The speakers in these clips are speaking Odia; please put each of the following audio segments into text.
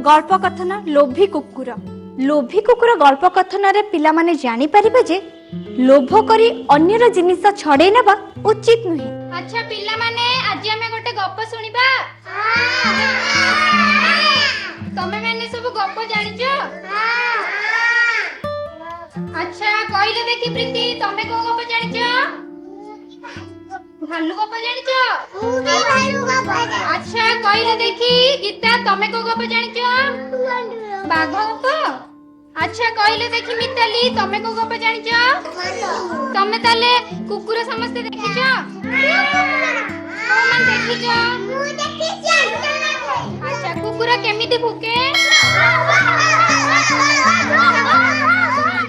ଗଳ୍ପ କଥନ ଲୋଭୀ କୁକୁର। ଲୋଭୀ କୁକୁର ଗଳ୍ପ କଥନରେ ପିଲାମାନେ ଜାଣିପାରିବେ ଯେ ଲୋଭ କରି ଅନ୍ୟର ଜିନିଷ ଛଡ଼େଇ ନେବା ଉଚିତ ନୁହେଁ। ଆଚ୍ଛା ପିଲାମାନେ, ଆଜି ଆମେ ଗୋଟେ ଗପ ଶୁଣିବା। ତମେ ମାନେ ସବୁ ଗପ ଜାଣିଛ? ଆଚ୍ଛା କହିଲେ ଦେଖି, ପ୍ରୀତି, ତମେ କୋଉ ଗପ ଜାଣିଛ? ଭାଲୁ ଗପ ଜାଣିଛ? ଆଚ୍ଛା କହିଲେ ଦେଖି, ଗୀତା, ତମେ କୋଉ ଗପ ଜାଣିଛ? ବାଘ ଗପ। ଆଚ୍ଛା କହିଲେ ଦେଖି, ମିତାଲି, ତମେ କୋଉ ଗପ ଜାଣିଛ? ତମେ ତାହେଲେ କୁକୁର ସମସ୍ତେ ଦେଖିଛ? କୋଉମାନେ ଦେଖିଛ? ଆଚ୍ଛା, କୁକୁର କେମିତି ଭୁକେ?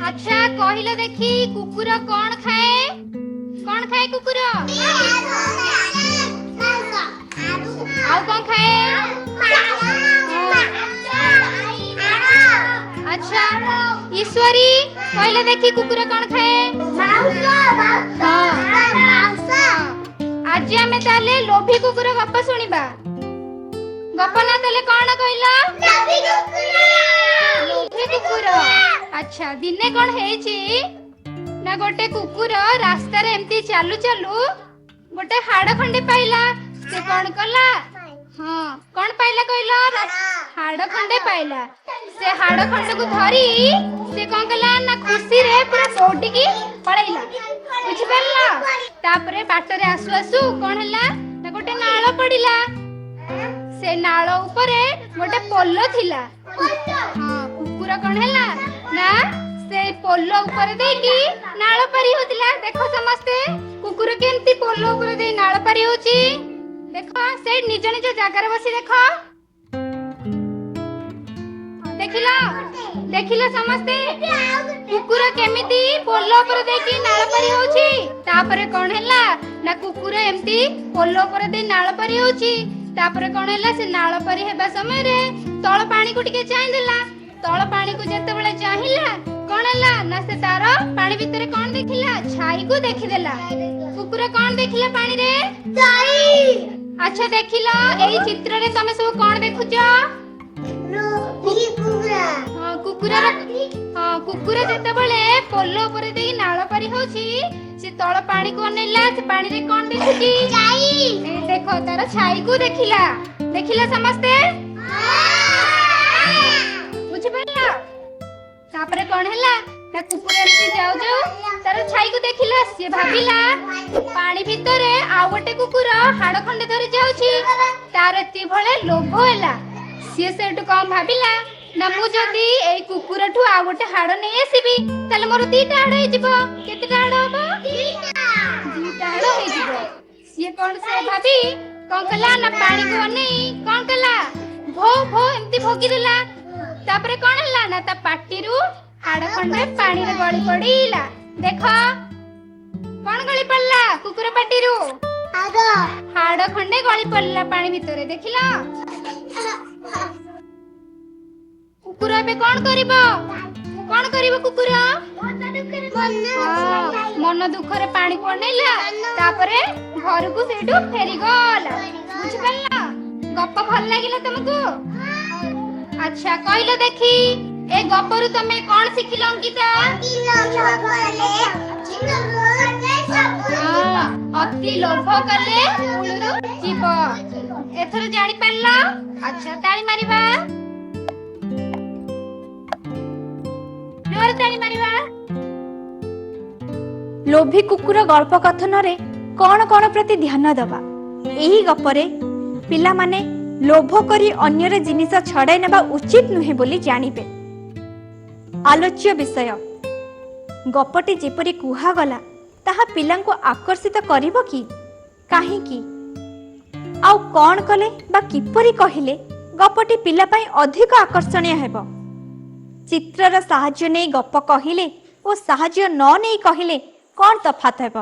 ଆଚ୍ଛା କହିଲ ଦେଖି, କୁକୁର କଣ ଖାଏ? କଣ ଖାଏ କୁକୁର? ଆଉ କଣ ଖାଏ? ଆଚ୍ଛା ଈଶ୍ୱରୀ, କହିଲେ ଦେଖି, କୁକୁର କଣ ଖାଏ? ଆଜି ଆମେ ତାହେଲେ ଲୋଭୀ କୁକୁର ଗପ ଶୁଣିବା। ଗପ ନା ତାହେଲେ କଣ କହିଲ? ଲୋଭୀ କୁକୁର। ଆଚ୍ଛା, ଦିନେ କଣ ହେଇଛି ନା, ଗୋଟେ କୁକୁର ରାସ୍ତାରେ ଏମିତି ଚାଲୁ ଚାଲୁ ଗୋଟେ ହାଡ ଖଣ୍ଡେ ପାଇଲା। ସେ କଣ କଲା? ହଁ, କଣ ପାଇଲା କହିଲ? ହାଡ ଖଣ୍ଡେ ପାଇଲା। ସେ ହାଡ ଖଣ୍ଡକୁ ଧରି ସେ କଣ କଲା ନା, ଖୁସିରେ ପୁରା ଦୌଡ଼ିକି ପଳେଇଲା। ବୁଝିପାରିଲ? ତାପରେ ବାଟରେ ଆସୁ ଆସୁ କଣ ହେଲା ନା, ଗୋଟେ ନାଳ ପଡିଲା। ସେ ନାଳ ଉପରେ ଗୋଟେ ପୋଲ ଥିଲା। ହଁ, କୁକୁର କଣ ହେଲା ନା, ସେ ପୋଲ ଉପରେ ଦେଇକି ନାଳ ପାରି ହଉଥିଲା। ଦେଖ ସମସ୍ତେ, କୁକୁର କେମିତି ପୋଲ ଉପରେ ଦେଇ ନାଳ ପାରି ହଉଛି। ଦେଖ, ସେ ନିଜ ନିଜ ଜାଗାରେ ବସି ଦେଖ। ଦେଖିଲ? ଦେଖିଲ ସମସ୍ତେ, କୁକୁର କେମିତି ପୋଲ ଉପରେ ଦେଇକି ନାଳ ପାରି ହଉଛି? ତାପରେ କଣ ହେଲା ନା, କୁକୁର ଏମିତି ପୋଲ ଉପରେ ଦେଇ ନାଳ ପାରି ହଉଛି। ତାପରେ କଣ ହେଲା? ସେ ନାଳ ପାରି ହେବା ସମୟରେ ତଳ ପାଣିକୁ ଟିକେ ଚାହିଁଦେଲା। ତଳ ପାଣିକୁ ଯେତେବେଳେ ଚାହିଁଲା, କଣ ହେଲା ନା, ସେ ତାର ପାଣି ଭିତରେ କଣ ଦେଖିଲା? ଛାଇକୁ ଦେଖିଦେଲା। କୁକୁର କଣ ଦେଖିଲା ପାଣିରେ? ଆଚ୍ଛା ଦେଖିଲ, ଏଇ ଚିତ୍ରରେ ତମେ ସବୁ କଣ ଦେଖୁଛ? ହଁ, କୁକୁରର, ହଁ, କୁକୁର ଯେତେବେଳେ ପୋଲ ଉପରେ ଦେଇ ନାଳ ପାରି ହଉଛି, ସେ ତଳ ପାଣିକୁ ଅନେଇଲା। ସେ ପାଣିରେ କଣ ଦେଖୁଛି? ଏ ଦେଖ, ତାର ଛାଇକୁ ଦେଖିଲା। ଦେଖିଲା ସମସ୍ତେ? ବୁଝିପାରିଲ? ତାପରେ କଣ ହେଲା ନା, କୁକୁର ଏମିତି ଯାଉ ଯାଉ ତାର ଛାଇକୁ ଦେଖିଲା। ସିଏ ଭାବିଲା, ପାଣି ଭିତରେ ଆଉ ଗୋଟେ କୁକୁର ହାଡ ଖଣ୍ଡେ ଧରି ଯାଉଛି। ତାର ଏତିକି ଭଳି ଲୋଭ ହେଲା। ସିଏ ସେଇଠୁ କଣ ଭାବିଲା ନା, ମୁଁ ଯଦି ଏଇ କୁକୁରଠୁ ଆଉ ଗୋଟେ ହାଡ ନେଇ ଆସିବି, ତାହେଲେ ମୋର 2ଟା ହାଡ ହେଇଯିବ। କେତେଟା ହାଡ ହବ? 2ଟା ହାଡ ହେଇଯିବ। ସିଏ କଣ, ସେ ଭାବି କଣ କଲା ନା, ପାଣିକୁ ଅନେଇ କଣ କଲା? ଭୋ ଭୋ ଏମିତି ଭୋକିଦେଲା। ତାପରେ କଣ ହେଲା ନା, ତା ପାଟିରୁ ହାଡ ଖଣ୍ଡେ ପାଣିରେ ଗଳି ପଡିଲା। ଦେଖ, କଣ ଗଳି ପଡିଲା କୁକୁର ପାଟିରୁ? ହାଡ ଖଣ୍ଡେ ଗଳି ପଡିଲା ପାଣି ଭିତରେ। ଦେଖିଲ? କୁକୁର ଏବେ କଣ କରିବ? କଣ କରିବ କୁକୁର? ହଁ, ମନ ଦୁଃଖରେ ପାଣିକୁ ଅନେଇଲା। ତାପରେ ଘରକୁ ସେଇଠୁ ଫେରିଗଲା। ବୁଝିପାରିଲ? ଗପ ଭଲ ଲାଗିଲା ତମକୁ? ଆଚ୍ଛା କହିଲ ଦେଖି, ଏ ଗପରୁ ତମେ କଣ ଶିଖିଲ? ଅଙ୍କିତା? ହଁ, ଅତି ଲୋଭ କଲେ ମୂଳରୁ ଯିବ। ଏଥର ଜାଣିପାରିଲ? ଆଚ୍ଛା, ତାଳି ମାରିବା, ଜୋରେ ତାଳି ମାରିବା। ଲୋଭୀ କୁକୁର ଗଳ୍ପ କଥନରେ କଣ କଣ ପ୍ରତି ଧ୍ୟାନ ଦେବା? ଏହି ଗପରେ ପିଲାମାନେ ଲୋଭ କରି ଅନ୍ୟର ଜିନିଷ ଛଡ଼ାଇ ନେବା ଉଚିତ ନୁହେଁ ବୋଲି ଜାଣିବେ। ଆଲୋଚ୍ୟ ବିଷୟ: ଗପଟି ଯେପରି କୁହାଗଲା, ତାହା ପିଲାଙ୍କୁ ଆକର୍ଷିତ କରିବ କି? କାହିଁକି? ଆଉ କ'ଣ କଲେ ବା କିପରି କହିଲେ ଗପଟି ପିଲା ପାଇଁ ଅଧିକ ଆକର୍ଷଣୀୟ ହେବ? ଚିତ୍ରର ସାହାଯ୍ୟ ନେଇ ଗପ କହିଲେ ଓ ସାହାଯ୍ୟ ନ ନେଇ କହିଲେ କ'ଣ ତଫାତ ହେବ?